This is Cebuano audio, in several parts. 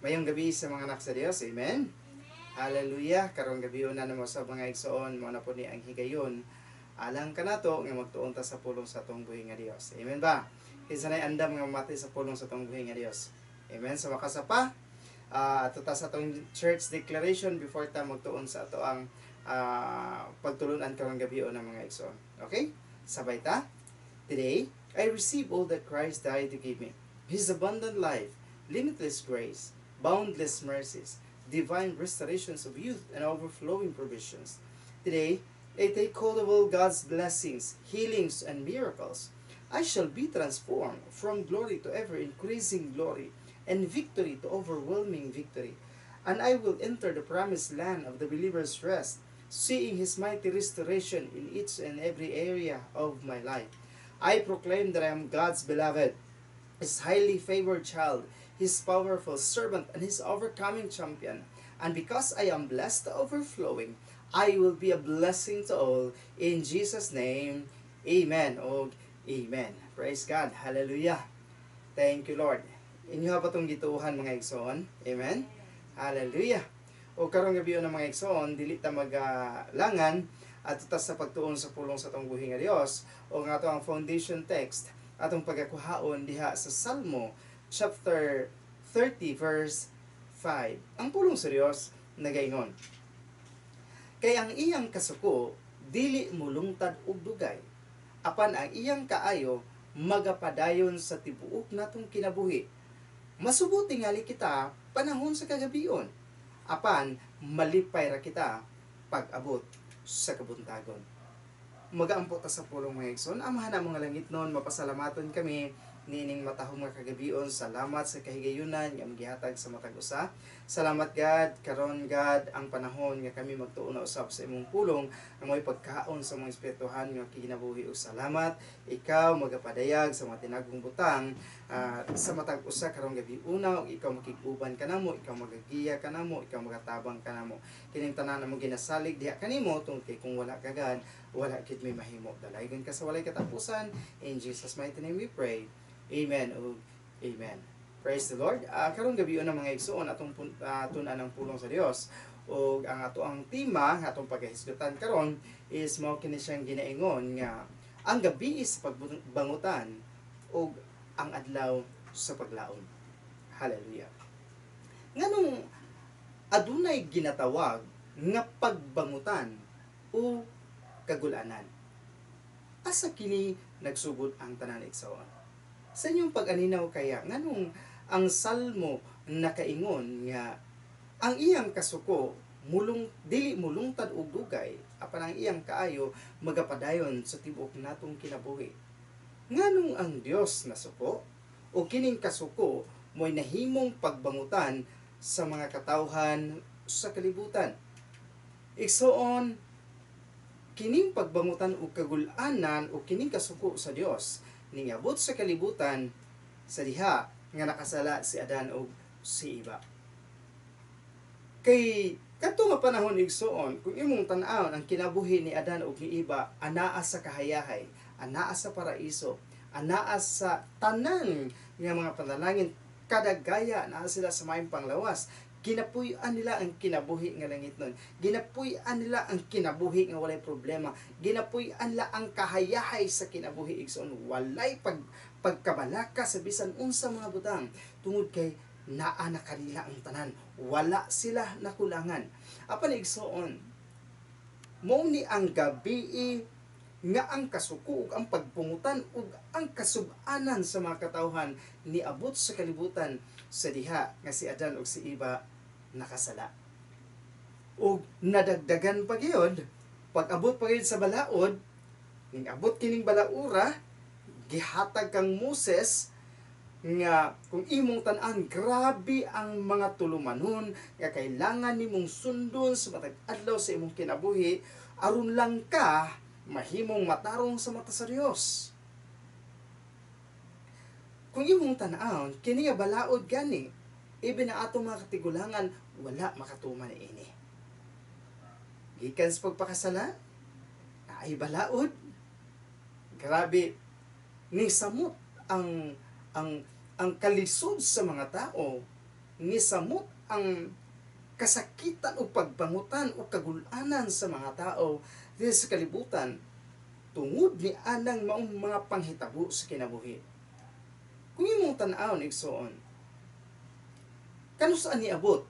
Maayong gabii sa mga anak sa Dios. Amen. Hallelujah. Karong gabii na namo sa mga igsoon, mao na po ni ang higayon alang kanato nga magtuon ta sa pulong sa atong buhi nga Dios. Amen ba? Kinsa nay andam nga mamati sa pulong sa atong buhi nga Dios? Amen. Sa makasapa, ato ta sa atong church declaration before ta magtuon sa ato ang pagtulunan karong gabii ng mga igsoon. Okay? Sabay ta. Today, I receive all that Christ died to give me. His abundant life, limitless grace, boundless mercies, divine restorations of youth, and overflowing provisions. Today, I take hold of all God's blessings, healings, and miracles. I shall be transformed from glory to ever increasing glory, and victory to overwhelming victory. And I will enter the promised land of the believer's rest, seeing His mighty restoration in each and every area of my life. I proclaim that I am God's beloved, His highly favored child, His powerful servant, and His overcoming champion. And because I am blessed to overflowing, I will be a blessing to all. In Jesus' name, amen. Og amen. Praise God. Hallelujah. Thank you, Lord. Inyo ba itong gituohan, mga igsoon? Amen? Hallelujah. O karong gabii ng mga igsoon, dili ta magalangan at ta sa pagtuon sa pulong sa atong buhi nga Dios o nga ato ang foundation text atong pagakuhaon diha sa Salmo chapter 30 verse 5. Ang pulong sa Dios nagaingon: "Kay ang iyang kasuko dili mulungtad og dugay, apan ang iyang kaayo magapadayon sa tibuok natong kinabuhi. Masubo tingali kita panahon sa kagabion, apan malipay ra kita pag-abot sa kabuntagon." Magaampo ta sa pulong, mga igsoon. Amahan namo nga langitnon, mapasalamaton kami niining matahom nga kagabion. Salamat sa kahigayunan nga gihatag sa matag usa. Salamat, God, karon, God, ang panahon nga kami magtuon na usab sa imong pulong ang may pagkaon sa mga espirituhan nga kinabuhi. Ug salamat, ikaw magapadayag sa mga tinagong butang sa matag usa karong gabi una, ug ikaw makig-uban kanamo, ikaw magagiya kanamo, ikaw magatabang kanamo. Kining tanan among ginasalig diha kanimo tungod kay kung wala ka, God, wala gid may mahimo. Dalaygon ka sa walay katapusan. In Jesus' mighty name we pray. Amen ug amen. Praise the Lord. Karong gabi na, mga igsoon, atong tun-an ang pulong sa Dios. Ug ang ato ang tema nga atong pagahisgutan karon is mao kini siyang ginaingon nga ang gabi sa pagbangutan ug ang adlaw sa paglaom. Hallelujah. Nganong adunay ginatawag nga pagbangutan o kagulanan? Asa kini nagsugod ang tanan, igsoon? Sa inyong pag-aninaw kaya, nganong ang Salmo nakaingon nga ang iyang kasuko mulung dili mulungtad og dugay, apan ang iyang kaayo magapadayon sa tibuok natong kinabuhi? Nganong ang Dios nasuko o kining kasuko mo'y nahimong pagbangutan sa mga katawhan sa kalibutan? Igsoon, kining pagbangutan o kagulanan o kining kasuko sa Dios ningabot sa kalibutan sa diha nga nakasala si Adan ug si Eva. Kay kadto nga panahon, igsoon, kung imong tan-awon ang kinabuhi ni Adan ug ni Eva, anaa sa kahayahay, anaa sa paraiso, anaa sa tanan nga mga panalangin, kadagaya naa sila sa maayong panglawas. Ginapuy-an nila ang kinabuhi nga langit nun. Ginapuy-an nila ang kinabuhi nga walay problema. Ginapuy-an nila ang kahayahay sa kinabuhi, igsoon. Walay pagkabalaka sa bisan unsa mga butang tungod kay naa na kanila ang tanan. Wala sila nakulangan. Apan igsoon, mao ni ang gabii nga ang kasuko ug ang pagpungutan ug ang kasub-anan sa mga katawhan niabot sa kalibutan sa diha nga si Adan ug si Eva nakasala. Ug nadagdagan pa gyud pag-abot pa gyud sa balaod, ning abot kining balaura gihatag kang Moses nga kung imong tan-an, grabe ang mga tulumanon nga kailangan nimong sundon sa matag adlaw sa imong kinabuhi aron lang ka mahimong matarong sa mata sa Dios. Kung imong tan-awon, kini nga balaod gani, even na atong mga katigulangan wala makatuman ini. Gikan sa pagpakasala, ay balaod. Grabe ni samot ang kalisod sa mga tao. Nisamot ang kasakitan o pagbangutan o kagulanan sa mga tao diri sa kalibutan tungod ni anang maong mga panghitabo sa kinabuhi. Kung imong tan-awon, igsoon, kanus-a niabot?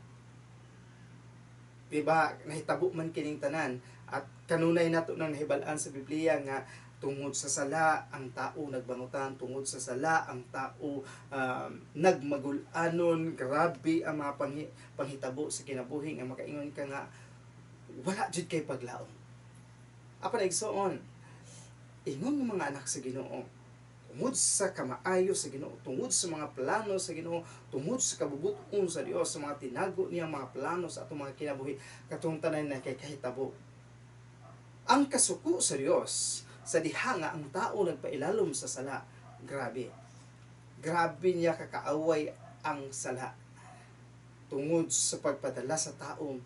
Diba, nahitabo man kining tanan at kanunay nato nang nahibal-an sa Biblia nga tungod sa sala ang tao nagbangutan, tungod sa sala ang tao nagmagulanon. Grabe ang mga panghitabo sa kinabuhi nga makaingon ka nga wala jud kay paglaom. Apan igsoon, ingon ng mga anak sa Ginoo, tungod sa kamaayo sa Ginoo, tungod sa mga plano sa Ginoo, tungod sa kabubuton sa Dios, sa mga tinago niyang mga plano sa atong mga kinabuhi, katong tanan na kay kahitabo. Ang kasuko sa Dios sa diha nga ang tao nagpailalom sa sala, grabe. Grabe niya kakaaway ang sala tungod sa pagpadala sa tao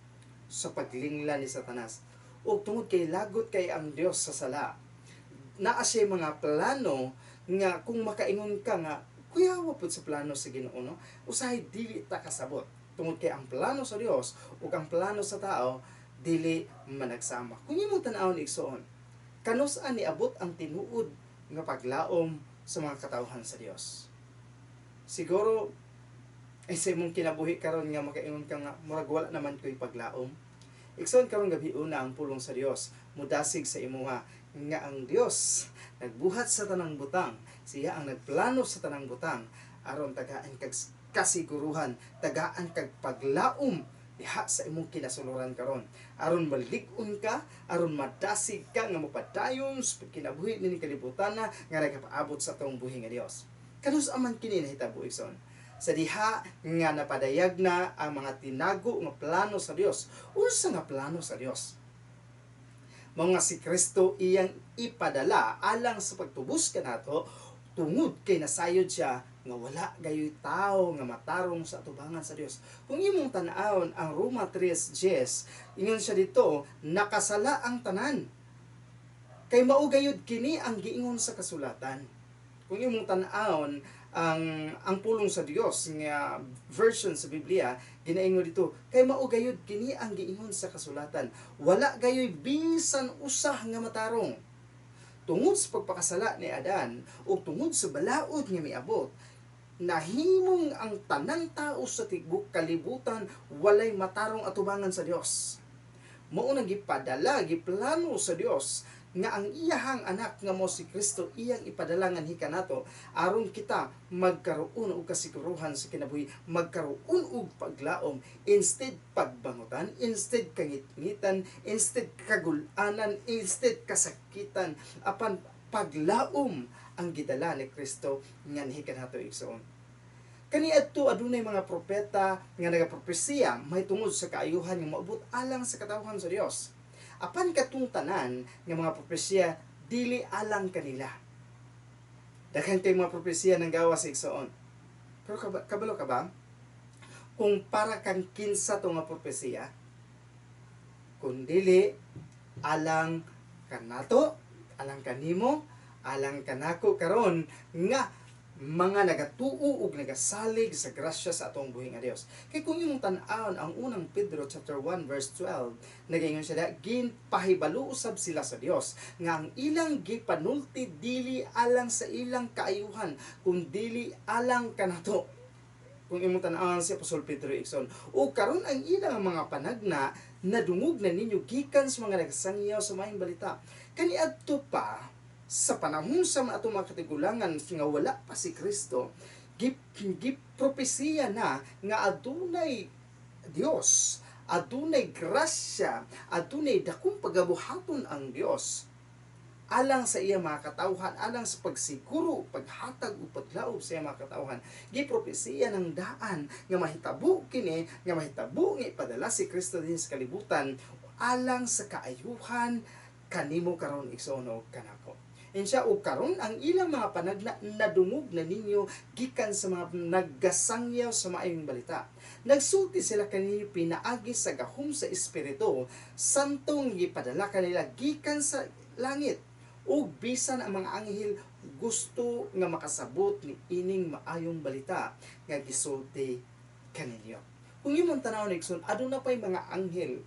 sa paglingla ni Satanas. O tungod kay lagot kay ang Dios sa sala, naa siya mga plano nga kung makaingon ka nga kuyawa pud sa plano sa Ginoo, no, usahay dili ta kasabot tungod kay ang plano sa Dios ug ang plano sa tao dili managsama. Kung imong tan-awon, igsoon, kanus-a niabot ang tinuod nga paglaom sa mga katawhan sa Dios? Siguro ay sa imong kinabuhi karon nga makaingon ka nga murag wala naman ko'y paglaom. Igsoon, karong gabi una ang pulong sa Dios mudasig sa imuha nga ang Dios nagbuhat sa tanang butang, siya ang nagplano sa tanang butang aron tagaan kag kasiguruhan, tagaan kag paglaom diha sa imong kinasuluran karon, aron malig-on ka, aron madasig ka nga mopadayon sa kinabuhi nining kalibutan na nga nagapaabot sa atong buhi nga Dios. Kanus-a man kini nahitabo, igsoon? Sa diha nga napadayag na ang mga tinago nga plano sa Dios. Unsa nga plano sa Dios? Mao nga si Kristo iyang ipadala alang sa pagtubos kanato tungod kay nasayod siya nga wala gayoy tao nga matarong sa atubangan sa Dios. Kung imong tan-awon ang Roma 3:10, ingon siya dito, nakasala ang tanan. Kay mao gayud kini ang giingon sa kasulatan. Kung imong tan-awon ang pulong sa Dios nga version sa Biblia, ginaingon dito, kay mao gayud kini ang giingon sa kasulatan, wala gayoy bisan usa nga matarong. Tungod sa pagpakasala ni Adan o tungod sa balaod nga miabot, nahimong ang tanang tao sa tibuok kalibutan walay matarong atubangan sa Dios. Mao nang gipadala, giplano sa Dios nga ang iyahang anak nga mo si Kristo iyang ipadala nganhi kanato aron kita magkaroon og kasiguruhan sa kinabuhi, magkaroon og paglaom instead pagbangutan, instead kangitngitan, instead kagulanan, instead kasakitan, apan paglaom ang gidala ni Kristo nganhi kanato, igsoon. Kaniadto adunay mga propeta nga nagapropesiya mahitungod sa kaayuhan nga moabot alang sa katawhan sa Dios. Apan katong tanan nga mga propesiya dili alang kanila. Daghan kay mga propesiya nang gawas, igsoon. Pero kabalo ka ba kung para kang kinsa to nga propesiya? Kung dili alang kanato, alang kanimo, alang kanako karon nga mga nagatuo ug nagasalig sa grasya sa atong buhi nga Dios. Kay kung imong tan-awon ang unang Pedro chapter 1 verse 12, nagaingon siya da, ginpahibalo usab sila sa Dios nga ang ilang gipanulti dili alang sa ilang kaayuhan kun dili alang kanato. Kung imong tan-awon si Apostol Pedro, igsoon. O karon ang ilang mga panagna nadungog na ninyo gikan sa mga nagsangyaw sa maayong balita. Kaniadto pa sa panahon sa mga atong mga katigulangan nga wala pa si Kristo, gipropesiya na nga adunay Dios, adunay grasya, adunay dakong pagabuhaton ang Dios alang sa iya mga katawhan, alang sa pagsiguro, paghatag ug paglaob sa iya mga katawhan. Gipropesiya ng daan nga mahitabo kini, nga mahitabo nga ipadala si Kristo din sa kalibutan alang sa kaayuhan kanimo karon, igsoon, og kanako. Insya og karon ang ilang mga panagna nadungog na ninyo gikan sa mga naggasangyaw sa maayong balita. Nagsulti sila kaninyo pinaagi sa gahom sa Espiritu Santong gipadala kanila gikan sa langit. Ug bisan ang mga anghel gusto nga makasabot ni ining maayong balita nga gisulti kaninyo. Kung imong tan-awon, igsoon, aduna pay mga anghel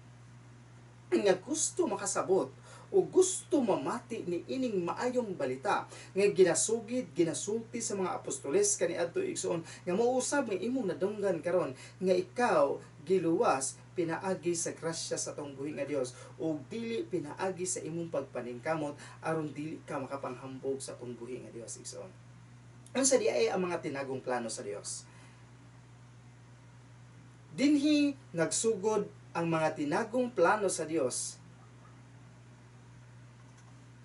nga gusto makasabot o gusto mamati ni ining maayong balita nga ginasugid, ginasulti sa mga apostoles kaniadto, igsoon, nga mousab nga imong nadunggan karon nga ikaw giluwas pinaagi sa grasya sa atong buhi nga Dios ug dili pinaagi sa imong pagpaningkamot, aron dili ka makapanghambog sa atong buhi nga Dios, igsoon. Unsa di ay ang mga tinagong plano sa Dios? Dinhi nagsugod ang mga tinagong plano sa Dios,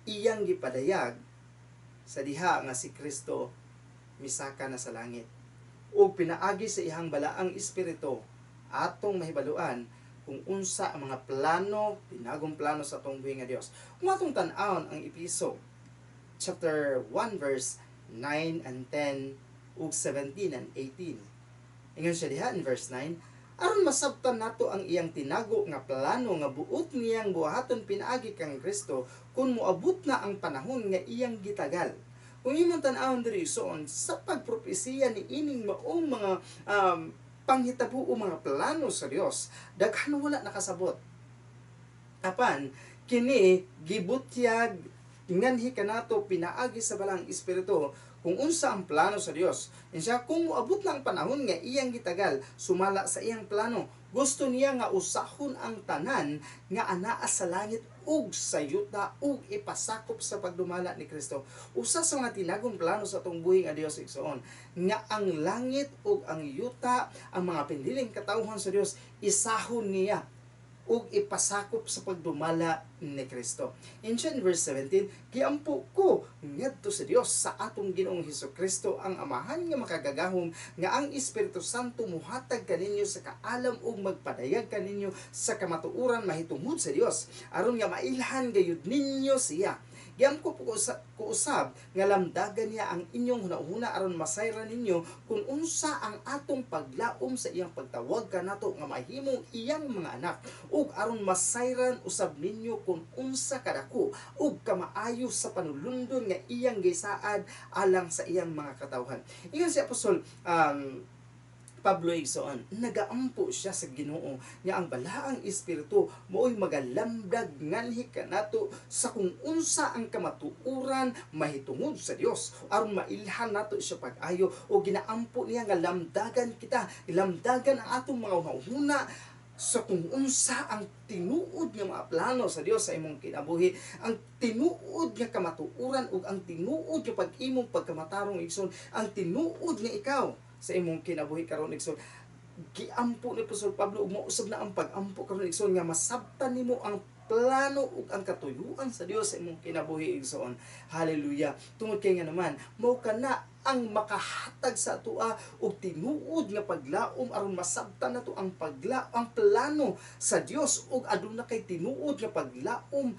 iyang gipadayag sa diha nga si Kristo misaka na sa langit. Ug pinaagi sa iyang balaang espiritu, atong mahibaluan kung unsa ang mga plano, tinagong plano sa atong buhi nga Dios. Kung atong tan-awon ang Episo chapter 1 verse 9 and 10 ug 17 and 18. Ingon siya diha in verse 9, aron masabtan nato ang iyang tinago nga plano nga buot niyang buhaton pinaagi kang Kristo kung moabot na ang panahon nga iyang gitagal. Kung imong tan-awon diri, igsoon, sa pagpropesiya ni ining maong mga panghitabo o mga plano sa Dios, daghan wala nakasabot. Apan kini gibutyag nganhi kanato pinaagi sa balang espiritu kung unsa ang plano sa Dios. Siya kung moabot na ang panahon nga iyang gitagal sumala sa iyang plano, gusto niya nga usahon ang tanan nga anaa sa langit ug sa yuta ug ipasakop sa pagdumala ni Kristo. Usa sa mga tinagong plano sa atong buhi nga Dios, igsoon, nga ang langit ug ang yuta, ang mga pindiling katawhan sa Dios, isahon niya ug ipasakop sa pagdumala ni Kristo. In verse 17, giampo ko ngadto sa Dios sa atong Ginoong Hesus Kristo, ang Amahan nga makagagahom, nga ang Espiritu Santo muhatag kaninyo sa kaalam ug magpadayag kaninyo sa kamatuoran mahitungod sa Dios, aron nga mailhan gayud ninyo siya. Giampo ko usab nga lamdagan niya ang inyong hunahuna aron masayran ninyo kung unsa ang atong paglaom sa iyang pagtawag kanato nga mahimong iyang mga anak, ug aron masayran usab ninyo kung unsa kadako ug kamaayo sa panulundon nga iyang gisaad alang sa iyang mga katawhan. Ingon si Apostol Pablo, igsoon, nagaampo siya sa Ginoo nga ang balaang espiritu mao'y magalamdag nganhi kanato sa kung unsa ang kamatuoran mahitungod sa Dios aron mailhan nato siya pag-ayo. O ginaampo niya nga lamdagan kita, lamdagan ang atong mga hunahuna sa kung unsa ang tinuod nga mga plano sa Dios sa imong kinabuhi, ang tinuod nga kamatuoran ug ang tinuod nga pag-imong pagkamatarong, igsoon, ang tinuod nga ikaw sa imong kinabuhi karon, igsoon. Giampo ni Apostol Pablo ug mausab na ang pag-ampo karon, igsoon, nga masabtan nimo ang plano ug ang katuyuan sa Dios sa imong kinabuhi, igsoon. Hallelujah. Tungod kay nga naman mao kana ang makahatag sa atoa og tinuod nga paglaom aron masabtan nato ang plano sa Dios ug aduna kay tinuod nga paglaom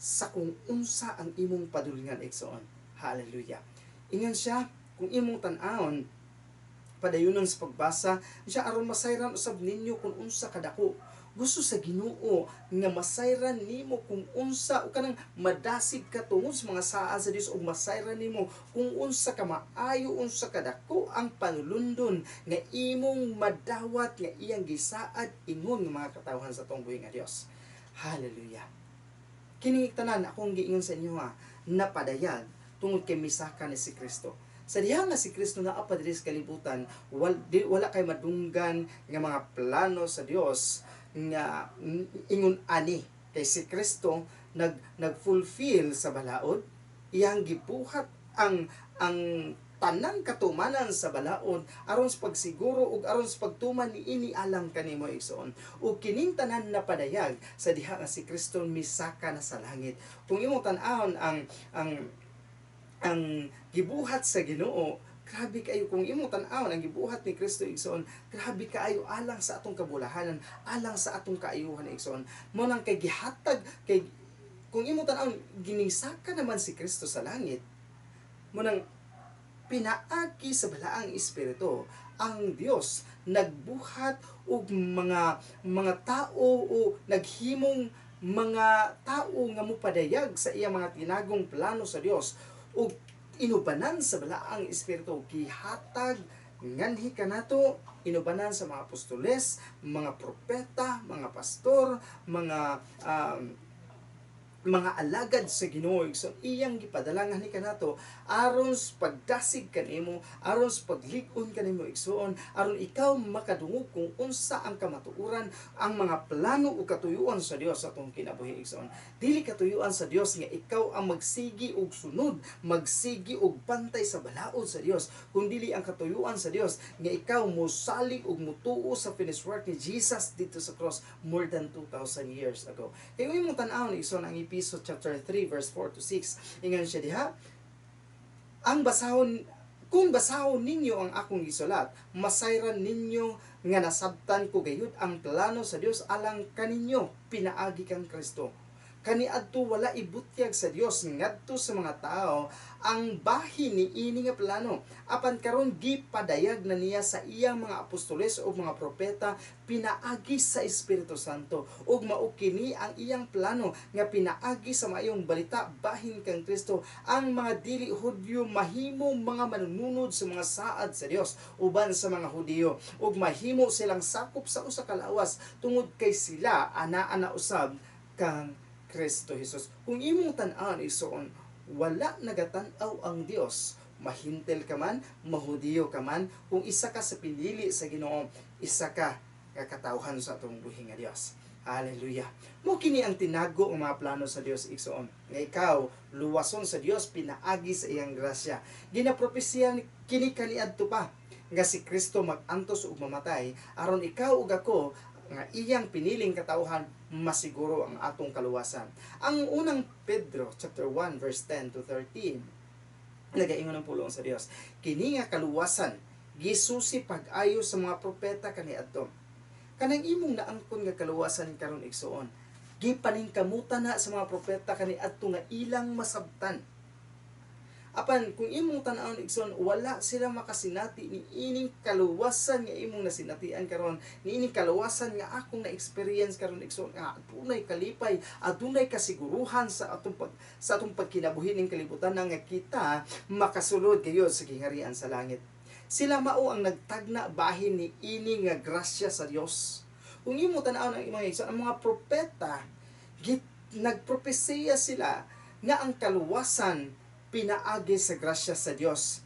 sa kung unsa ang imong padulngan, igsoon. Hallelujah. Ingon siya, kung imong tan-awon padayunon sa pagbasa siya, aron masayran usab ninyo kung unsa kadako. Gusto sa Ginoo nga masayran nimo kung unsa o kanang madasig ka tungod sa mga saa sa Dios ug masayran nimo kung unsa ka maayo, unsa kadako ang panulundon nga imong madawat nga iyang gisaad ingon nga mga katawhan sa atong buhi nga Dios. Hallelujah. Kini tanan akong giingon sa inyo ha, napadayag tungod kay misaka ni si Kristo. Sa diha nga si Kristo naa pa diri sa kalibutan, wala kay madunggan nga mga plano sa Dios nga ingon ani kay si Kristo nag-fulfill sa balaod, iyang gibuhat ang tanang katumanan sa balaod aron sa pagsiguro ug aron sa pagtuman niini alang kanimo, igsoon. Ug kining tanan napadayag sa diha nga si Kristo misaka na sa langit. Kung imong tan-awon ang gibuhat sa Ginoo, grabe kayo. Kung imong tan-awon ang gibuhat ni Kristo, igsoon, grabe kaayo alang sa atong kabulahanan, alang sa atong kaayuhan, igsoon. Mo nang kay gihatag kay kung imong tan-awon ginisaka naman si Kristo sa langit, mo nang pinaagi sa balaang espiritu ang Dios nagbuhat og mga tao o naghimong mga tao nga mopadayag sa iyang mga tinagong plano sa Dios ug inubanan sa balaang espiritu gihatag nganhi kanato Inubanan sa mga apostoles, mga propeta, mga pastor, mga alagad sa Ginoo, igsoon, iyang gipadala nga ni kanato aron sa pagdasig kanimo, aron sa paglig-on kanimo, igsoon, aron ikaw makadungog kung unsa ang kamatuoran, ang mga plano ug katuyuan sa Dios sa atong kinabuhi, igsoon. Dili katuyuan sa Dios nga ikaw ang magsigi og sunod, magsigi og bantay sa balaod sa Dios, kun dili ang katuyuan sa Dios nga ikaw mosalig ug motuo sa finished work ni Jesus dito sa cross more than 2,000 years ago. Kay imong tan-awon, igsoon, ang Episo chapter 3 verse 4 to 6, ingon siya diha, ang basahon kung basahon ninyo ang akong gisulat, masayran ninyo nga nasabtan ko gayud ang plano sa Dios alang kaninyo pinaagi kang Kristo. Kaniadto wala ibutyag sa Dios ngadto sa mga tao ang bahin ni ini nga plano. Apan karon gipadayag na niya sa iyang mga apostoles o mga propeta pinaagi sa Espiritu Santo, ug mao kini ang iyang plano nga pinaagi sa maayong balita bahin kang Kristo ang mga dili Hudyo mahimo mga manununod sa mga saad sa Dios uban sa mga Hudiyo, ug mahimo silang sakop sa usa ka lawas tungod kay sila ana-ana usab kang Kristo Jesus. Kung imong tan-awon, igsoon, wala nagatan-aw ang Dios. Mahintil ka man, mahudiyo ka man, kung isa ka sa pinili sa Ginoo, isa ka nga katawhan sa atong buhi nga Dios. Hallelujah. Mo kini ang tinago ang mga plano sa Dios, igsoon. Nga ikaw luwason sa Dios pinaagi sa iyang grasya. Ginapropesiya kini kaniadto pa nga si Kristo mag-antos ug mamatay aron ikaw ug ako nga iyang piniling katawhan masiguro ang atong kaluwasan. Ang unang Pedro chapter 1 verse 10 to 13, nagaingon ang pulong sa Dios, kini nga kaluwasan gisusi pag-ayo sa mga propeta kaniadto. Kanang imong naangkon nga kaluwasan karon, igsoon, gipaningkamutan na sa mga propeta kaniadto nga ilang masabtan. Apan kung imong tan-awon, igsoon, wala sila makasinati ni ining kaluwasan nga imong nasinatian karon, ni ining kaluwasan nga akong na-experience karon, igsoon, nga adunay kalipay, adunay kasiguruhan sa atong pagkinabuhi ning kalibutan nga kita makasulod gayud sa gingharian sa langit. Sila mao ang nagtagna bahin ni ini nga grasya sa Dios. Kung imo tan-awon ang imong, igsoon, ang mga propeta nagpropesiya sila nga ang kaluwasan pinaagi sa grasya sa Dios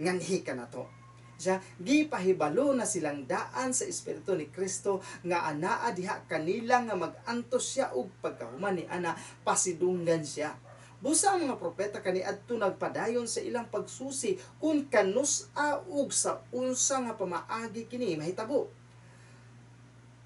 nganhi ka na to. Siya, gipahibalo na silang daan sa Espiritu ni Kristo nga anaa diha kanila nga mag-antos siya ug pagkahuman ni ana pasidunggan siya. Busa ang mga propeta kaniadto nagpadayon sa ilang pagsusi kung kanus-a ug sa unsa nga pamaagi kini mahitabo.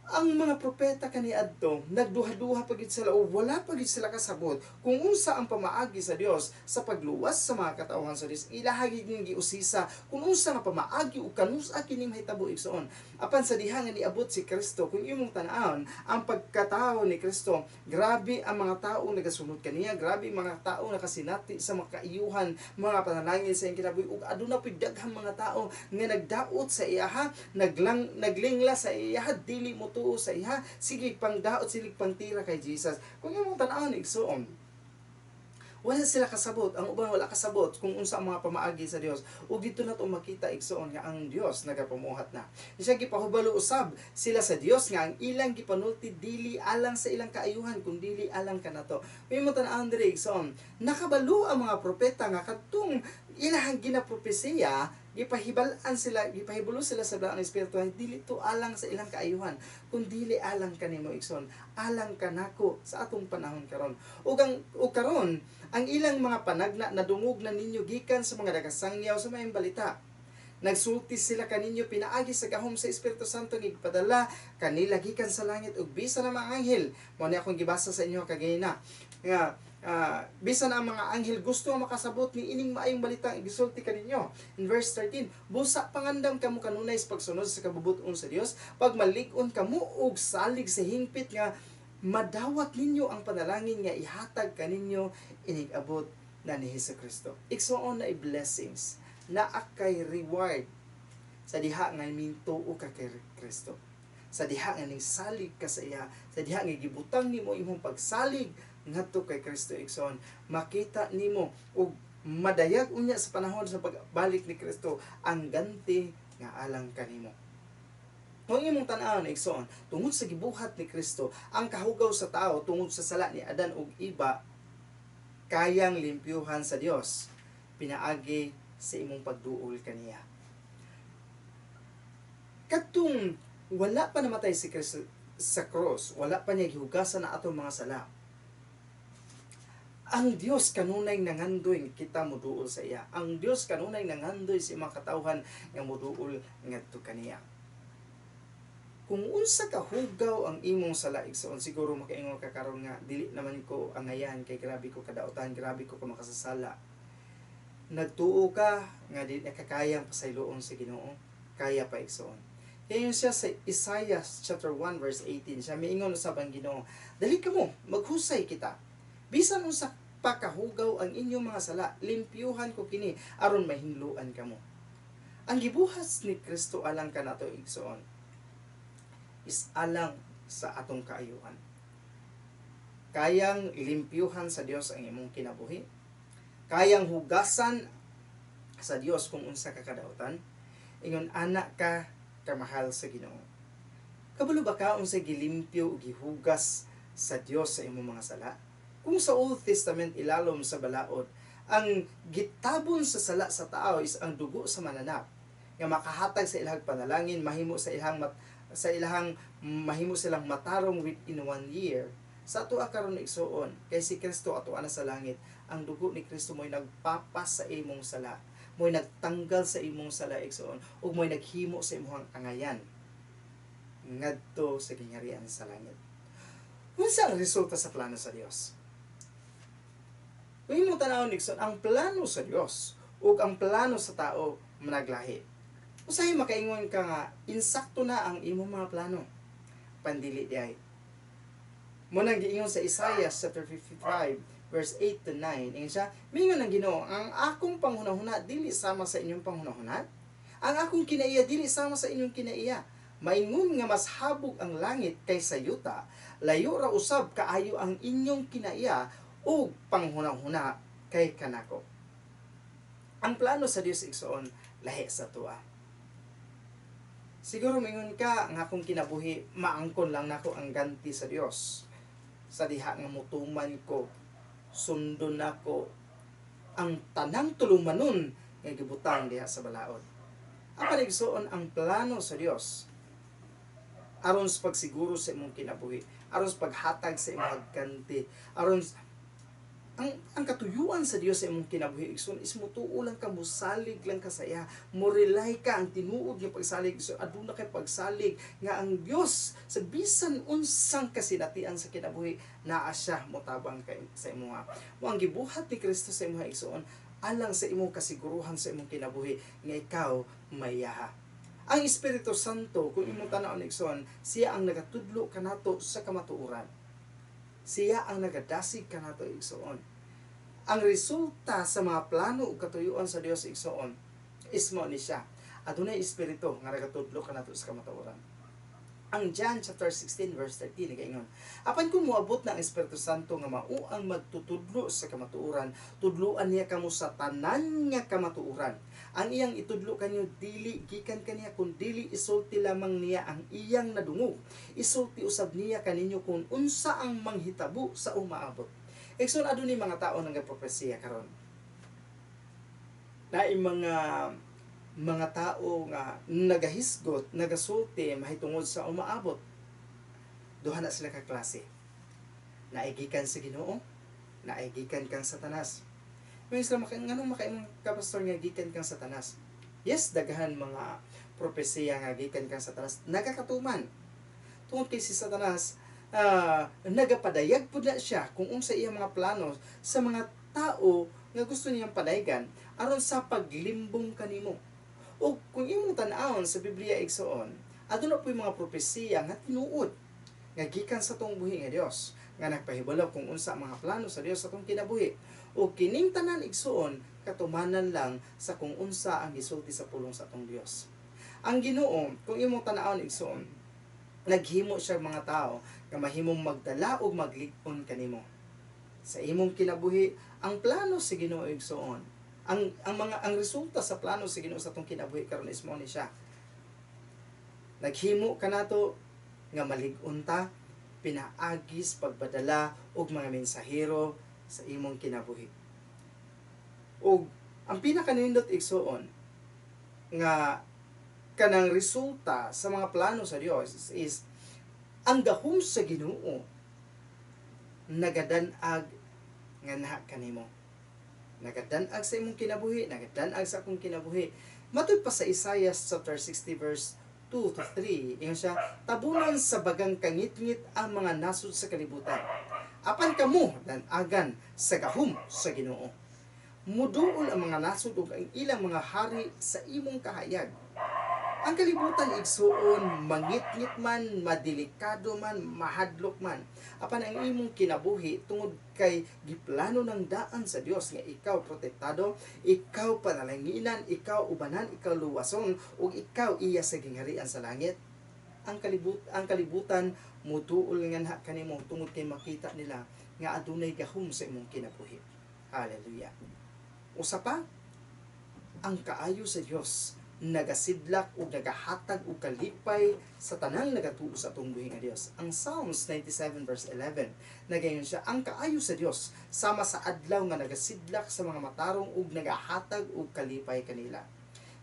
Ang mga propeta kaniadto nagduha-duha pa gid sila o wala pa gid sila kasabot kung unsa ang pamaagi sa Dios sa pagluwas sa mga katawhan sa Dios. Ilaha gid ning giusisa kung unsa nga pamaagi o kanus-a kini mahitabo, igsoon. Apan sa diha nga niabot si Kristo, kung imong tan-awon ang pagkatao ni Kristo, grabe ang mga tao nagasunod kaniya, grabe ang mga tao nakasinati sa mga kaiyuhan, mga panalangin sa iyang kinabuhi, ug aduna pud daghang mga tao nga nagdaot sa iyaha, naglingla sa iyaha, dili mo tuo sa iha, sige pangdaot, sige pangtira kay Jesus. Kung imong tan-awon, igsoon, wala sila kasabot, ang uban wala kasabot kung unsa ang mga pamaagi sa Dios. Ug dito na to makita, igsoon, nga ang Dios nagapamuhat na. Siya gipahubalo usab sila sa Dios nga ang ilang gipanulti dili alang sa ilang kaayuhan kun dili alang kanato. May mo tan-awon diri, igsoon, nakabalo ang mga propeta nga kadtong ilahang ginapropesiya, gipahibal-an sila, gipahibalo sila sa Balaang Espiritu, dili to alang sa ilang kaayuhan, kun dili alang kanimo, igsoon, alang kanako sa atong panahon karon. Ug karon ang ilang mga panagna nadungog na ninyo gikan sa mga nagasangyaw sa maayong balita. Nagsulti sila kaninyo pinaagi sa gahom sa Espiritu Santo nga gipadala kanila gikan sa langit, ug bisan ang mga anghel, mao ni akong gibasa sa inyo kagayna nga bisan ang mga anghel gusto nga makasabot ni ining maayong balita nga gisulti kaninyo. In verse 13, busa pangandam kamo kanunay sa pagsunod sa kabubut-on sa Dios, pagmalig-on kamo og salig sa hingpit nga madawat ninyo ang panalangin nga ihatag kaninyo inig-abot na ni Hesukristo. Igsoon, na blessings, naa kay reward sa diha nga mintuo ka kay Kristo. Sa diha nga ning salig ka sa iya, sa diha nga gibutang nimo imong pagsalig ngadto kay Kristo, igsoon, makita nimo ug madayag unya sa panahon sa pagbalik ni Kristo ang ganti nga alang kanimo. Kung imong tan-awon, igsoon, tungod sa gibuhat ni Kristo, ang kahugaw sa tao tungod sa sala ni Adan ug Eva kayang limpyuhan sa Dios pinaagi sa imong pagduol kaniya. Katong wala pa namatay si Kristo sa cross, wala pa niya gihugasan na atong mga sala, ang Dios kanunay nangandoy nga kita moduol sa iya. Ang Dios kanunay nangandoy sa imong katawhan nga moduol ngadto kaniya. Kung unsa ka hugaw ang imong sala, igsoon, siguro makaingon ka karon nga dili naman ko angayan kay grabe ko kadautan, grabe ko ka makasasala. Nagtuo ka nga di nakakayang pasayloon sa Ginoo, kaya pa, igsoon. Kaya yun siya sa Isaiah chapter 1 verse 18, siya miingon usab ang Ginoo, "Dali kamo, maghusay kita. Bisan unsa pa kahugaw ang inyong mga sala, limpyuhan ko kini aron mahinloan kamo." Ang gibuhat ni Kristo alang kanato, igsoon, is alang sa atong kaayuhan. Kayang limpyuhan sa Dios ang imong kinabuhi. Kayang hugasan sa Dios kung unsa ka kadautan. Ingon ana ka kamahal sa Ginoo. Kabalo ba ka unsa gilimpyo o gihugas sa Dios sa imong mga sala? Kung sa Old Testament, ilalom sa balaod, ang gitabon sa sala sa tao is ang dugo sa mananap nga makahatag sa ilang panalangin, mahimo sa ilang mat, sa ilahang mahimo silang matarong within one year. Sa ato karon, igsuon, kay si Kristo ato na sa langit, ang dugo ni Kristo mo'y nagpapas sa imong sala, mo'y nagtanggal sa imong sala, igsuon, ug mo'y naghimo sa imong angayan ngadto sa gingharian sa langit. Unsa ang resulta sa plano sa Dios? Kung imong tan-awon, igsoon, ang plano sa Dios ug ang plano sa tao managlahi. Usahay makaingon ka nga insakto na ang imong mga plano. Pandili diay. Mao nang giingon sa Isaiah chapter 55 verse 8 to 9. Ingon siya, mingon ang Ginoo, "Ang akong panghunahuna dili sama sa inyong panghunahuna. Ang akong kinaiya dili sama sa inyong kinaiya. Maingon nga mas habog ang langit kaysa yuta, layo ra usab kaayo ang inyong kinaiya ug panghunahuna kay kanako." Ang plano sa Dios, igsoon, lahi sa atoa. Siguro mingon ka nga akong kinabuhi maangkon lang nako ang ganti sa Dios sa diha nga mutuman ko, sundon nako ang tanang tulumanon nga gibutang diha sa balaod. Apan, igsoon, ang plano sa Dios aron sa pagsiguro sa imong kinabuhi, aron sa paghatag sa imong ganti, aron ang katuyuan sa Dios sa imong kinabuhi, igsoon, is mutuo lang ka, musalig lang ka sa iya, mo-rely ka. Ang tinuod nga pagsalig, so aduna kay pagsalig nga ang Dios sa bisan unsang kasinatian sa kinabuhi, naa siya motabang kay sa imuha. Mo ang gibuhat ni Kristo sa imuha, igsoon, alang sa imong kasiguruhan sa imong kinabuhi nga ikaw mayaha. Ang Espiritu Santo, kung imong tan-awon, igsoon, siya ang nagatudlo kanato sa kamatuoran. Siya ang nagadasig kanato, igsoon. Ang resulta sa mga plano ug katuyuan sa Dios, igsoon, is mao ni siya. Adunay Espiritu nga nagatudlo kanato sa kamatuoran. Ang John chapter 16 verse 13 nagaingon, "Apan kung moabot na ang Espiritu Santo nga mao ang magtutudlo sa kamatuoran, tudloan niya kamo sa tanan nga kamatuoran. Ang iyang itudlo kanyo dili gikan kaniya, kun dili isulti lamang niya ang iyang nadungog. Isulti usab niya kaninyo kung unsa ang manghitabo sa umaabot." Igsoon, adunay mga tao nang propesiya karon. Naay mga tao nga nagahisgot, nagasulti mahitungod sa umaabot. Duha na sila ka klase. Naay gikan sa Ginoo, naay gikan kang Satanas. May sila maka nganong makaingon ka, pastor, nga gikan kang Satanas? Yes, daghan mga propesiya nga gikan kang Satanas nagakatuman. Tungod kay si Satanas nagapadayag pud na siya kung unsa iya mga plano sa mga tao nga gusto niyang padayagan aron sa paglimbong kanimo. O kung imong tan-awon sa Biblia, igsoon, aduna po'y mga propesiya nga tinuod nga gikan sa atong buhi nga Dios nga nagpahibalo kung unsa ang mga plano sa Dios sa atong kinabuhi. O kining tanan, igsoon, katumanan lang sa kung unsa ang gisulti sa pulong sa atong Dios. Ang Ginoo, kung imong tan-awon, igsoon, naghimo siya mga tao nga mahimong magdala og maglig-on kanimo. Sa imong kinabuhi, ang plano sa Ginoo, igsoon, ang mga ang resulta sa plano sa Ginoo sa atong kinabuhi karon is mao ni siya. Naghimo kanato nga malig-on ta pinaagis pagbadala og mga mensahero sa imong kinabuhi. Ug ang pinakanindot, igsuon, nga kanang resulta sa mga plano sa Dios is ang gahom sa Ginoo nagadan-ag nganha kanimo. Nagadan-ag sa imong kinabuhi, nagadan-ag sa akong kinabuhi. Matud pa sa Isaiah chapter 60 verse 2 to 3, ingon siya, "Tabunan sa bagang kangitngit ang mga nasod sa kalibutan. Apan kamo dan-agan sa gahom sa Ginoo. Muduol ang mga nasod ug ang ilang mga hari sa imong kahayag." Ang kalibutan, igsuon, mangitngit man, madelikado man, mahadlok man. Apan ang imong kinabuhi, tungod kay giplano ng daan sa Dios nga ikaw protektado, ikaw panalanginan, ikaw ubanan, ikaw luwason, ug ikaw iya sa gingharian sa langit. Ang kalibutan muduol nganha kanimo tungod kay makita nila nga adunay gahom sa imong kinabuhi. Hallelujah. Usa pa, ang kaayo sa Dios nagasidlak ug nagahatag og kalipay sa tanang nagatuo sa atong buhi nga Dios. Ang Psalms 97 verse 11, nagaingon siya, "Ang kaayo sa Dios sama sa adlaw nga nagasidlak sa mga matarong ug nagahatag og kalipay kanila."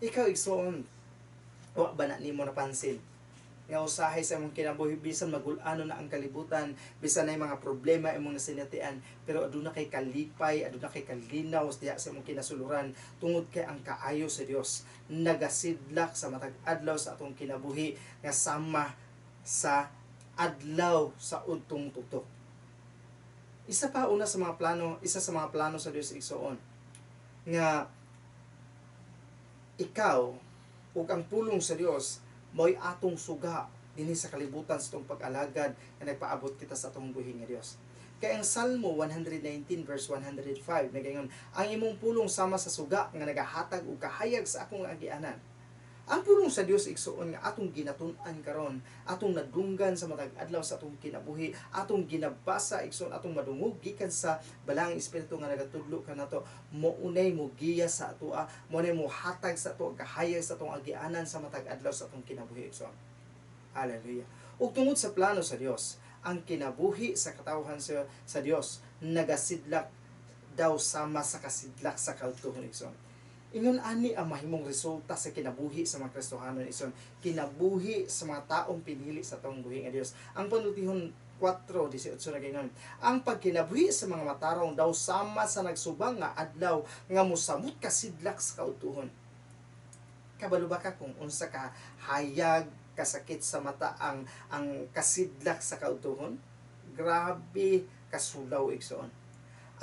Ikaw, igsoon, wa ba na nimo napansin nga usahay sa imong kinabuhi, bisan magul-ano na ang kalibutan, bisan na mga problema imong nasinatian, pero aduna kay kalipay, aduna kay kalinaw diha sa imong kinasuluran tungod kay ang kaayo sa Dios nagasidlak sa matag adlaw sa atong kinabuhi nga sama sa adlaw sa udtong tutok? Isa pa, una sa mga plano, isa sa mga plano sa Dios, igsuon, nga ikaw ug ang pulong sa Dios mao'y atong suga dinhi sa kalibutan sa atong pag-alagad nga nagpaabot kita sa atong buhi nga Dios. Kay ang Salmo 119 verse 105 nagaingon, "Ang imong pulong sama sa suga nga nagahatag og kahayag sa akong agianan." Ang pulong sa Dios, igsuon, nga atong ginatun-an karon, atong nadunggan sa matag adlaw sa atong kinabuhi, atong ginabasa, igsuon, atong madungog gikan sa Balaang Espiritu nga nagatudlo kanato, mo unay mo giya sa atoa, mo unay mo hatag sa ato kahayag sa atong agianan sa matag adlaw sa atong kinabuhi, igsuon. Hallelujah. Ug tungod sa plano sa Dios, ang kinabuhi sa katawhan sa Dios nagasidlak daw sama sa kasidlak sa kaudtohon, igsoon. Ingon ani ang mahimong resulta sa kinabuhi sa mga Kristohanon, igsoon. Kinabuhi sa mga taong pinili sa atong buhi nga Dios. Ang Panultihon 4:18 nagaingon, "Ang pagkinabuhi sa mga matarong daw sama sa nagsubang nga adlaw nga mosamot kasidlak sa kaudtohon." Kabalo ba ka kung unsa ka hayag, kasakit sa mata ang kasidlak sa kaudtohon? Grabe kasulaw, igsoon.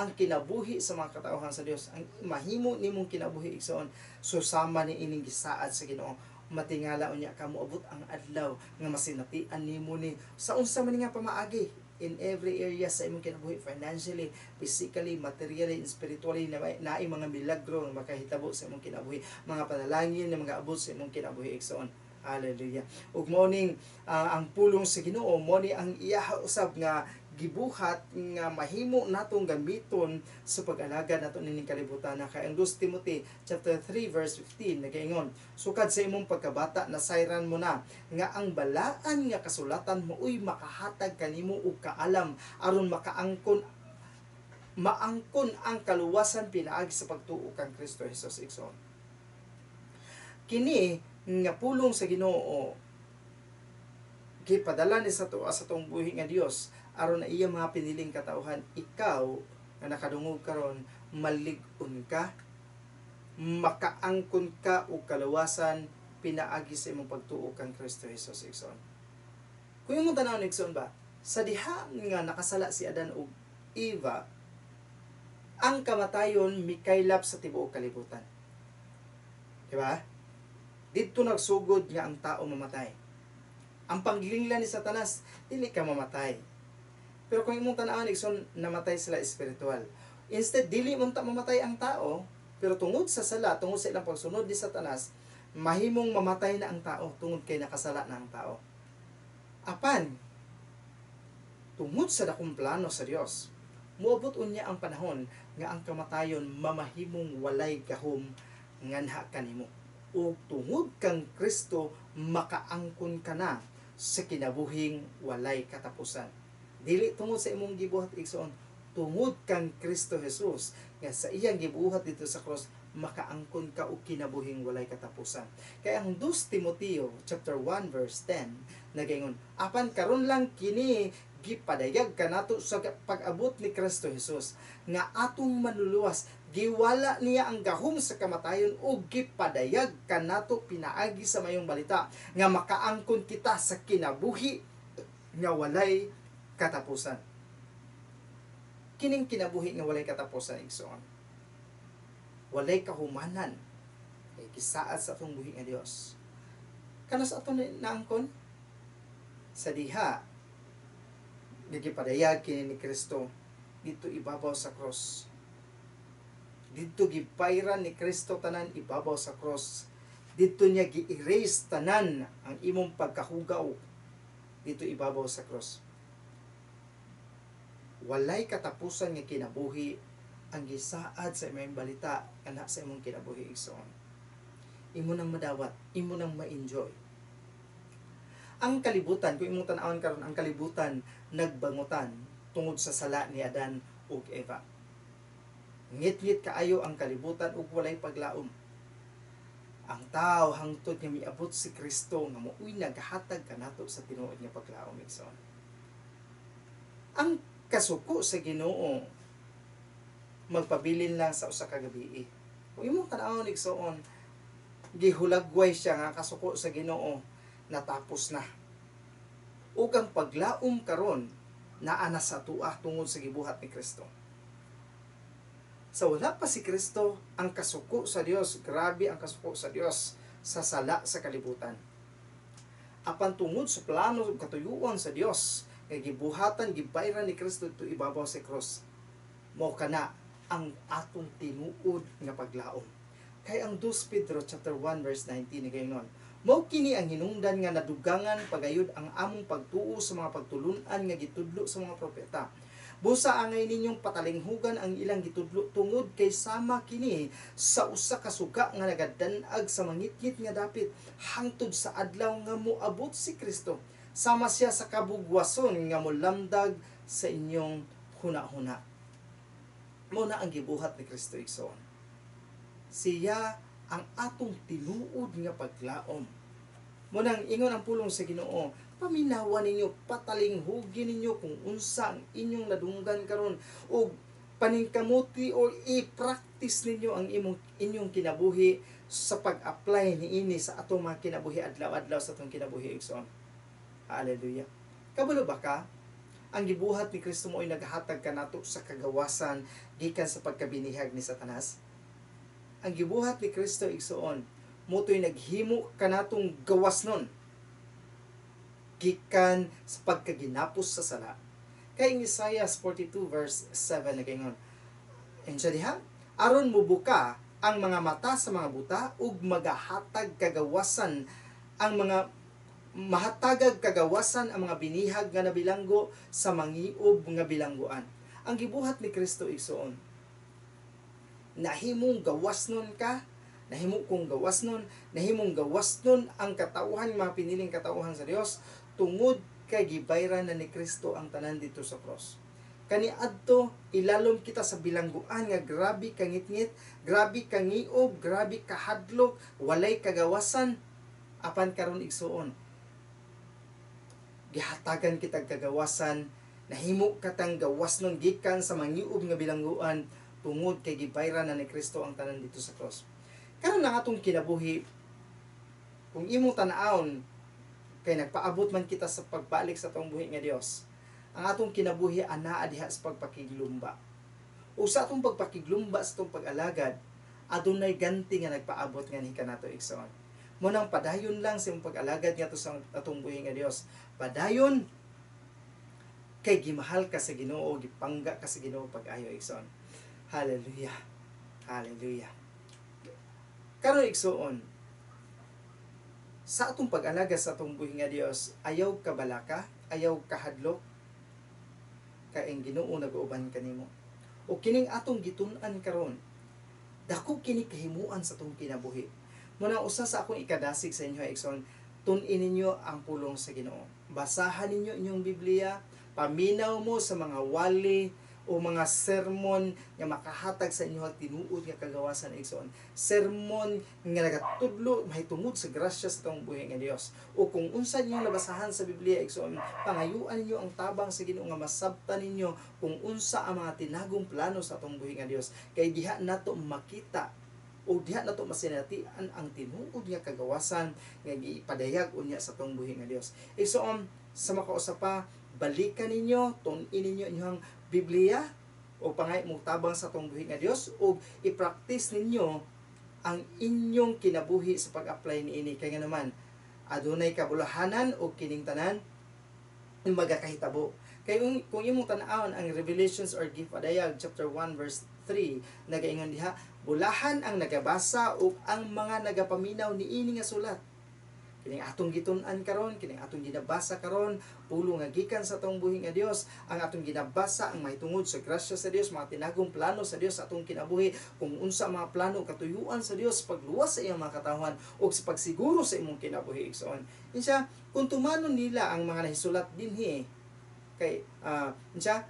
Ang kinabuhi sa mga katawhan sa Dios, ang mahimo nimong kinabuhi, igsoon, susama ni ining gisaad sa Ginoo, matingala unya ka moabot ang adlaw nga masinatian nimo ni sa unsa man nga pamaagi in every area sa imong kinabuhi, financially, physically, materially, and spiritually, na naay mga milagro nga makahitabo sa imong kinabuhi, mga panalangin nga mga abot sa imong kinabuhi, igsoon. Hallelujah. Ug mao ning ang pulong sa Ginoo, mao ni ang iya usab nga gibuhat nga mahimo natong gamiton sa pag-alagad nato nining kalibutan na. Kay ang 2 Timothy chapter 3 verse 15 nagaingon, "Sukad sa imong pagkabata nasayran mo na nga ang balaan nga kasulatan maoy makahatag kanimo og kaalam aron maangkon ang kaluwasan pinaagi sa pagtuo kang Kristo Jesus." Igsoon, kini nga pulong sa Ginoo gipadala ni sa tuwa sa atong buhi nga Dios aron na iya mga piniling katawhan. Ikaw nga nakadungog karon, malig-on ka, makaangkon ka og kaluwasan pinaagi sa imong pagtuo kang Kristo Jesus, igsoon. Kung imong tan-awon, igsoon ba, sa diha nga nakasala si Adan ug Eva, ang kamatayon mikaylap sa tibuok kalibutan. Di ba? Didto nagsugod nga ang tao mamatay. Ang panglingla ni Satanas, dili ka mamatay. Pero kung imong tan-awon, igsoon, namatay sila espiritual. Instead, dili man ta mamatay ang tao, pero tungod sa sala, tungod sa ilang pagsunod ni Satanas, mahimong mamatay na ang tao tungod kay nakasala na ang tao. Apan, tungod sa dakong plano sa Dios, moabot unya ang panahon nga ang kamatayon mamahimong walay gahom nganha kanimo. Ug tungod kang Kristo makaangkon ka na sa kinabuhing walay katapusan. Dili tungod sa imong gibuhat, igsoon, tungod kang Kristo Jesus nga sa iyang gibuhat dito sa cross, makaangkon ka og kinabuhing walay katapusan. Kay ang 2 Timoteo chapter 1 verse 10 nagaingon, "Apan karon lang kini gipadayag kanato sa pag-abot ni Kristo Jesus nga atong manluluwas. Giwala niya ang gahom sa kamatayon ug gipadayag kanato pinaagi sa mayong balita nga makaangkon kita sa kinabuhi nga walay katapusan." Kining kinabuhi nga walay katapusan, igsoon, walay kahumanan, kay gisaad sa atong buhi nga Dios. Kanus ato naangkon? Sa diha nga gipadayag kini ni Kristo dito ibabaw sa cross. Didto gibayran ni Kristo tanan ibabaw sa cross. Didto niya gi-erase tanan ang imong pagkahugaw dito ibabaw sa cross. Walay katapusan nga kinabuhi ang gisaad sa imong balita ana sa imong kinabuhi, igsoon. Imo nang madawat, imo nang ma-enjoy. Ang kalibutan, kung imong tan-awon karon, ang kalibutan nagbangutan tungod sa sala ni Adan ug Eva. Ngit-ngit kaayo ang kalibutan ug walay paglaom ang tao hangtod nga miabot si Kristo nga mo'y naghatag kanato sa tinuod nga paglaom, igsoon. Ang kasuko sa Ginoo magpabilin lang sa usa ka gabii. Kung imong tan-awon, igsoon, gihulagway siya nga kasuko sa Ginoo, natapos na. Ug ang paglaom karon naa na sa atoa tungod sa gibuhat ni Kristo. Sa wala pa si Kristo, ang kasuko sa Dios, grabe ang kasuko sa Dios sa sala sa kalibutan. Apan tungod sa plano ug katuyuan sa Dios nga gibuhatan, gibayran ni Kristo dito ibabaw sa cross, mao kana ang atong tinuod nga paglaom. Kay ang 2 Pedro chapter 1 verse 19 nagaingon, "Mao kini ang hinungdan nga nadugangan pagayod ang among pagtuo sa mga pagtulun-an nga gitudlo sa mga propeta. Busa angay ninyong patalinghugan ang ilang gitudlo tungod kay sama kini sa usa ka suga nga nagadan-ag sa mangitngit nga dapit hangtod sa adlaw nga moabot si Kristo. Sama siya sa kabugwason nga molamdag sa inyong huna-huna." Mao na ang gibuhat ni Kristo, igsoon. Siya ang atong tinuod nga paglaom. Mao nang ingon ang pulong sa Ginoo, paminawa ninyo, patalinghugi ninyo kung unsa ang inyong nadunggan karon ug paningkamuti or i-practice ninyo ang inyong kinabuhi sa pag-apply niini sa atong mga kinabuhi adlaw-adlaw sa atong kinabuhi, igsoon. Hallelujah. Kabalo ba ka? Ang gibuhat ni Kristo mo'y naghatag kanato sa kagawasan gikan sa pagkabinihag ni Satanas. Ang gibuhat ni Kristo, igsoon, moto'y naghimo kanatong gawas nun gikan sa pagkaginapos sa sala. Kay in Isaiah 42 verse 7 nagaingon, siya diha, "Aron mubuka ang mga mata sa mga buta ug magahatag kagawasan ang mga mahatagag kagawasan ang mga binihag nga nabilanggo sa mangiob nga bilangguan." Ang gibuhat ni Kristo, igsoon, nahimong gawas nun ka, nahimo kong gawas nun, nahimong gawas nun ang katawhan, mga piniling katawhan sa Dios, tungod kay gibayran na ni Kristo ang tanan dito sa cross. Kaniadto ilalom kita sa bilangguan nga grabe kangitngit, grabe kangiob, grabe kahadlok, walay kagawasan. Apan karon, igsuon, gihatagan kitag kagawasan, nahimo katang gawas nun gikan sa mangiob nga bilangguan tungod kay gibayran na ni Kristo ang tanan dito sa cross. Karon ang atong kinabuhi, kung imong tan-awon, kay nagpaabot man kita sa pagbalik sa atong buhi nga Dios, ang atong kinabuhi anaa diha sa pagpakiglumba. O sa atong pagpakiglumba sa atong pag-alagad, adunay ganti nga nagpaabot nga ni kanato, igsoon. Mao nang padayon lang sa imong pag-alagad ngadto sa atong buhi nga Dios. Padayon kay gimahal ka sa Ginoo, gipangga ka sa Ginoo pag-ayo, igsoon. Hallelujah. Hallelujah. Karon, igsoon, sa atong pag-alaga sa atong buhi nga Dios, ayaw kabalaka, ayaw kahadlok, kay ang Ginoo nag-uuban kanimo. O kining atong gitun-an karon, dako kini kahimuan sa atong kinabuhi. Muna usa sa akong ikadasig sa inyo, igsoon, tun-in ninyo ang pulong sa Ginoo. Basahan ninyo inyong Biblia, paminaw mo sa mga wali o mga sermon nga makahatag sa inyo tinuod nga kagawasan, igsoon. Sermon nga nagatudlo mahitungod sa grasya sa atong buhi nga Dios. O kung unsa ninyong nabasahan sa Biblia, igsoon, pangayuan ninyo ang tabang sa Ginoo nga masabtan ninyo kung unsa ang mga tinagong plano sa atong buhi nga Dios. Kay diha nato makita o diha nato masinatian ang tinuod nga kagawasan nga gipadayag unya sa atong buhi nga Dios. Igsoon, sa makausa pa, balikan ninyo, tun-in ninyo inyong Biblia o pangay mo tabang sa atong buhi nga Dios o i-practice ninyo ang inyong kinabuhi sa pag-apply niini. Kay nga naman adunay kabulahanan o kining tanan magakahitabo. Kay kung imong tan-awon ang Revelations or Gipadayag chapter 1 verse 3, nagaingon diha, bulahan ang nagabasa ug ang mga nagapaminaw niini nga sulat. Kining atong gitun-an karon, kining atong ginabasa karon, pulong nga gikan sa atong buhi nga Dios, ang atong ginabasa ang mahitungod sa grasya sa Dios, mga tinagong plano sa Dios sa atong kinabuhi, kung unsa mga plano katuyuan sa Dios pagluwas sa iyang mga katawhan ug sa pagsiguro sa imong kinabuhi, igsoon. Insa kung tumanon nila ang mga nahisulat dinhi, kay insa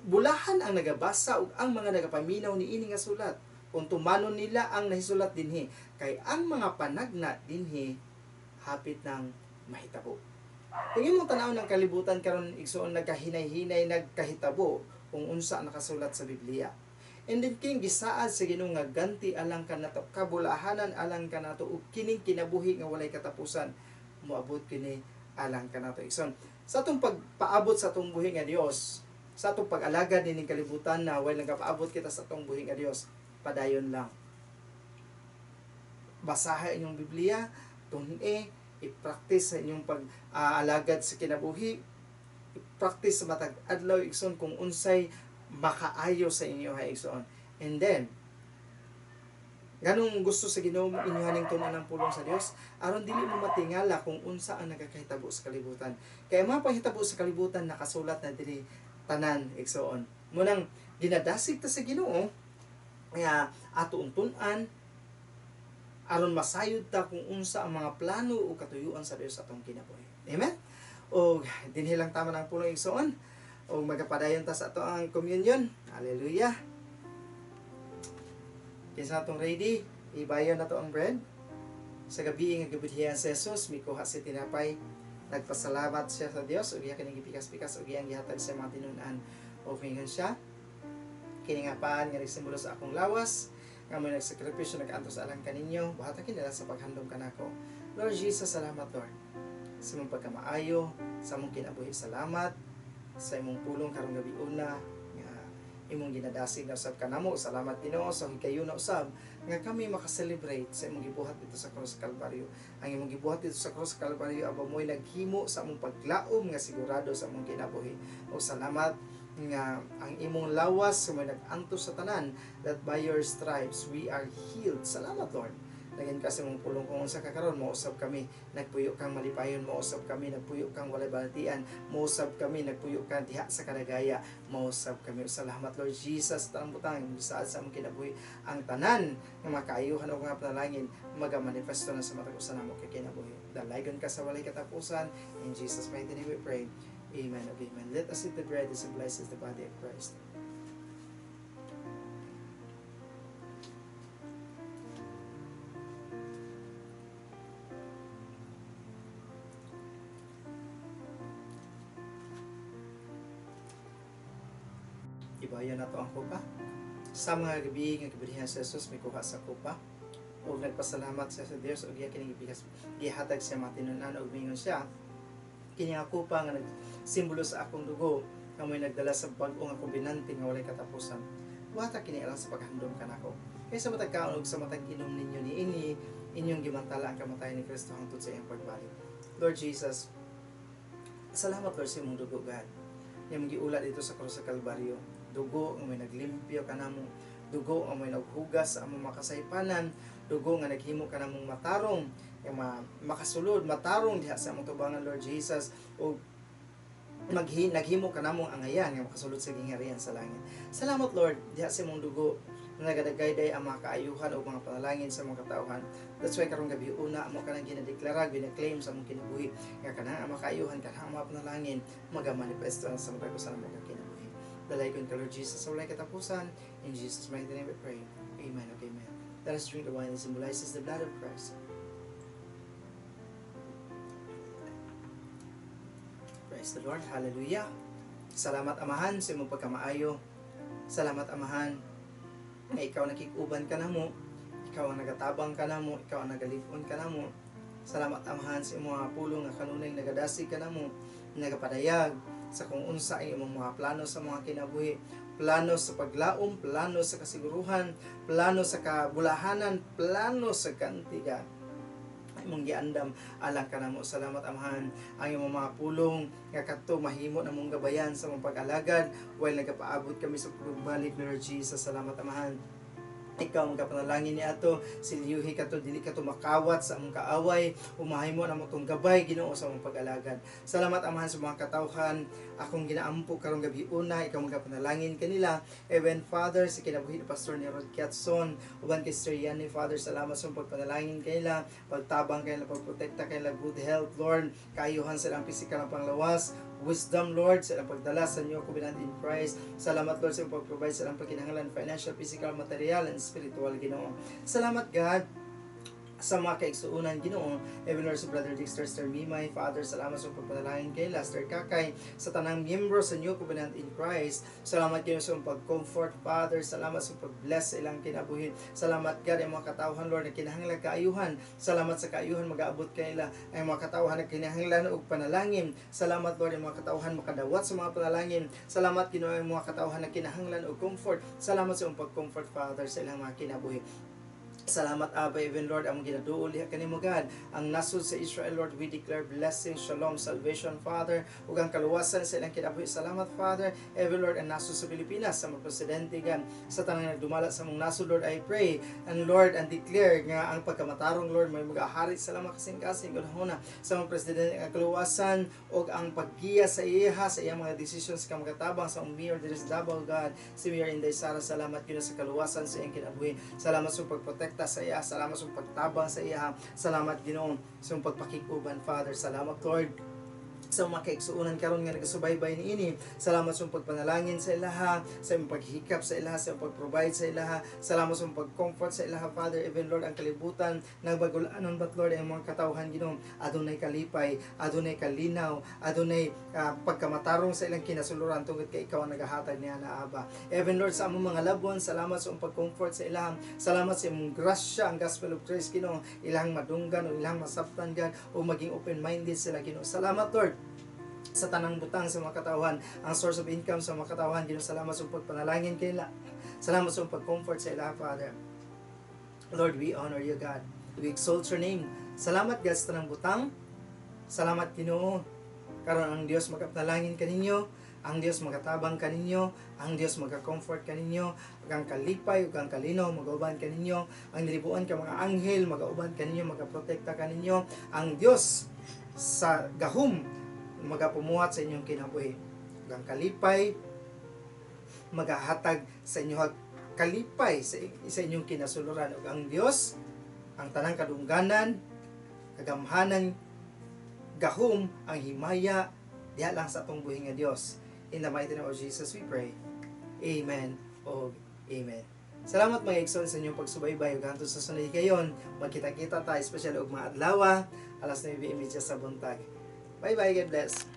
bulahan ang nagabasa ug ang mga nagapaminaw niini nga sulat. Kung tumanon nila ang nahisulat dinhi, kay ang mga panagna dinhi hapit nang mahitabo. Kung imong tan-aw ng kalibutan karon, igsoon, nagkahinay-hinay nagkahitabo kung unsa nakasulat sa Biblia. And then king gisaad sa Ginoo nga ganti alang kanato, kabulahanan alang kanato ug kining kinabuhi nga walay katapusan moabot kini alang kanato, igsoon. Sa atong pagpaabot sa atong buhi nga Dios, sa atong pag-alagad nining kalibutan na while nagapaabot kita sa atong buhi nga Dios, padayon lang. Basaha inyong Biblia, tun-e, i-practice sa inyong pag-alagad sa kinabuhi, i-practice sa matag adlaw, igsoon, kung unsay makaayo sa inyo, ha, igsoon. And then, ganong gusto sa Ginoo inyo haning tun-an ang pulong sa Dios aron dili mo matingala kung unsa ang nagakahitabo sa kalibutan. Kay mga panghitabo sa kalibutan nakasulat na diri tanan, igsoon. Munang ginadasig ta sa Ginoo nga ato tun-an aron masayod ta kung unsa ang mga plano o katuyuan sa Dios sa atong kinabuhi. Amen. Og dinhi lang tama ng pulong, igsoon. Og magapadayon ta sa ato ang communion. Hallelujah. Kinsa atong ready, ibayon na to ang bread. Sa gabi nga gibudhian si Jesus, mikuha si tinapay, nagpasalamat siya sa Dios ug iya kining gipikas-pikas ug iyang gihatag sa mga tinun-an. Ug mingon siya, kini nga paan nga nagsimbolo sa akong lawas, nga mo'y nagsakripisyo nag-antos alang kaninyo, buhata kini sa paghandom kanako. Lord Jesus, salamat Lord sa imong pagkamaayo, sa imong kinabuhi, salamat sa imong pulong karong gabi una nga imong ginadasig na usab kanamo. Salamat Ginoo sa higayon na usab nga kami makaselebrate sa imong gibuhat dito sa krus sa Kalbaryo. Ang imong gibuhat dito sa krus sa Kalbaryo aba mo'y naghimo sa among paglaom nga sigurado sa among kinabuhi. O salamat nga ang imong lawas mo'y nag-antos sa tanan, that by your stripes we are healed. Salamat Lord. Lagyan ka sa imong pulong kung unsa ka karon, mousab kami nagpuyo kang malipayon, mousab kami nagpuyo kang walay balatian, mousab kami nagpuyo kang diha sa kadagaya, mousab kami. Salamat Lord Jesus, tanang butang saad sa among kinabuhi, ang tanan nga makaayuhan og mga panalangin magamanifesto na sa matag usa namo kay kinabuhi. Dalaygon ka sa walay katapusan. In Jesus mighty name we pray. Amen and amen. Let us eat the bread that symbolizes the body of Christ. Ibayon na to ang kupa. Sa mga gabi nga gibudhian sa Jesus, may kuha sa kupa. O nagpasalamat siya sa Dios og iya kining gipikas gihatag siya mga tinun-an og mingon siya, kini nga kupa nga nagsimbolo sa akong dugo nga mo'y nagdala sa bag-o nga kombinante nga walay katapusan. Buhata kini alang sa paghandom kanako. Kay sa matag kaon ug sa matag inom ninyo niini, inyong gimantala ang kamatayon ni Kristo hangtod sa iyang pagbalik. Lord Jesus, salamat Lord sa imong dugo, God. Imong giulat dito sa krus sa Kalbaryo. Dugo nga may naglimpyo kanamo, dugo nga may naghugas sa among makasaypanan, dugo nga naghimo kanamong matarong, nga makasulod matarong diha sa among tubangan, Lord Jesus, ug naghimo kanamong angayan nga makasulod sa gingharian sa langit. Salamat Lord diha sa imong dugo Nagadagayday ang mga kaayuhan o mga panalangin sa mga katawhan. That's why karong gabi una amo kanang ginadeklara, gina-claim sa among kinabuhi nga kanang ang mga kaayuhan, kanang ang mga panalangin magamanifesto na sa matag usa namo ka kinabuhi. Dalaygon ka, Lord Jesus, sa walay katapusan. In Jesus' mighty name we pray. Amen ug amen. Let us drink the wine that symbolizes the blood of Christ. Praise the Lord. Hallelujah. Salamat, Amahan, sa imong pagkamaayo. Salamat, Amahan, nga ikaw nakikuban ka namo, ikaw ang nagatabang ka namo, ikaw ang nagalipon ka namo. Salamat, Amahan, sa imong mga pulong nga kanunay nagadasig ka namo, nagapadayag sa kung unsa ang imong mga plano sa mga kinabuhi, plano sa paglaom, plano sa kasiguruhan, plano sa kabulahanan, plano sa kantiga imong giandam alang kanamo. Salamat, Amahan, ang imong mga pulong nga kadto mahimo namong gabayan sa among pag-alagad while nagapaabot kami sa pagbalik ni Lord Jesus. Salamat, Amahan, ikaw ang kapanalangin ni ato silyuhi kato, dili kato makawat sa among kaaway, umahimo na mo tong gabay, Ginoo, sa among pag-alagad. Salamat, Amahan, sa mga katawhan akong ginaampo karong gabi una. Ikaw magapanalangin kanila, even Father, sa kinabuhi ni Pastor ni Rod Kiatson uban kay Sir Yanni. Father, salamat sa imong pagpanalangin kanila, pagtabang kanila, pagprotekta kanila, good health, Lord, kaayuhan sa ilang physical ang panglawas, wisdom, Lord, sa ilang pagdala sa New Covenant in Christ. Salamat, Lord, sa imong pag-provide sa ilang pagkinahanglan, financial, physical, material and spiritual, Ginoo. Salamat, God, sa mga kaigsuunan, Ginoo, even Lord, sa Brother Dexter, Sir Mimay. Father, salamat sa pagpanalangin kay Lester Kakay, sa tanang miyembro sa New Covenant in Christ. Salamat, Ginoo, sa pag-comfort, Father. Salamat sa pag-bless sa ilang kinabuhi. Salamat, God, ang mga katawhan, Lord, na kinahanglan kaayuhan. Salamat sa kaayuhan mag-aabot kanila. Ang mga katawhan na kinahanglan og panalangin. Salamat, Lord, ang mga katawhan makadawat sa mga panalangin. Salamat, Ginoo, ang mga katawhan na kinahanglan og comfort. Salamat sa imong pag-comfort, Father, sa ilang mga kinabuhi. Salamat, Abba, even Lord, ang ginaduol diha kanimo, God. Ang nasod sa Israel, Lord, we declare blessing, shalom, salvation, Father, ug ang kaluwasan sa ilang kinabuhi. Salamat, Father, even Lord, ang nasod sa Pilipinas, sa mga presidente, God, sa tanang nagdumala sa mong nasod, Lord, I pray, and Lord, and declare nga ang pagkamatarong, Lord, may mag-ahari sa lamang kasing-kasing gunahona sa mga presidente, ang kaluwasan ug ang paggiya sa iya sa iyang mga decisions ka magatabang sa mayor diri sa Davao, God, si Mayor Inday Sara. Salamat gyud sa kaluwasan sa iyang kinabuhi. Salamat sa pagprotekta sa iya. Salamat sa pagtabang sa iya. Salamat, Ginoo, sa pagpakikuban, Father. Salamat, Lord, sa mga kaigsuonan karon nga nagasubaybay niini. Salamat sa pagpanalangin sa ilaha, sa imong paghikap sa ilaha, sa imong pag-provide sa ilaha. Salamat sa imong pag-comfort sa ilaha, Father. Even Lord, ang kalibutan nagbagulanon, but Lord, ang mga katawhan, Ginoo, adunay kalipay, adunay kalinaw, adunay pagkamatarong sa ilang kinasuluran tungod kay ikaw ang nagahatag niya na, Aba. Even Lord, sa among mga loved ones, salamat sa imong pag-comfort sa ilaha. Salamat sa imong grasya, ang gospel of Christ, Ginoo, ilang madunggan o ilang masabtan, God, o maging open-minded sila, Ginoo. Salamat, Lord, sa tanang butang sa mga katawhan, ang source of income sa mga katawhan, Ginoo, salamat sa pagpanalangin kanila. Salamat sa pag-comfort sa ila, Father. Lord, we honor you, God. We exalt your name. Salamat, God, sa tanang butang. Salamat, Ginoo. Karon ang Dios magapanalangin kaninyo, ang Dios magatabang kaninyo, ang Dios magakomfort kaninyo, ang kalipay ug ang kalinaw magauban kaninyo, ang nilibuan ka mga anghel magauban kaninyo, magaprotekta kaninyo, ang Dios sa gahom magapumuhat sa inyong kinabuhi. Ug ang kalipay magahatag sa inyong kalipay sa inyong kinasuluran, ug ang Dios ang tanang kadungganan, kagamhanan, gahom, ang himaya diha lang sa atong buhi nga Dios. In the mighty name of Jesus we pray. Amen o amen. Salamat, mga igsoon, sa inyong pagsubaybay ug hangtod sa sunod kayon magkita-kita ta, especially og mga adlaw, alas 9:30 sa buntag. Bye bye, God bless.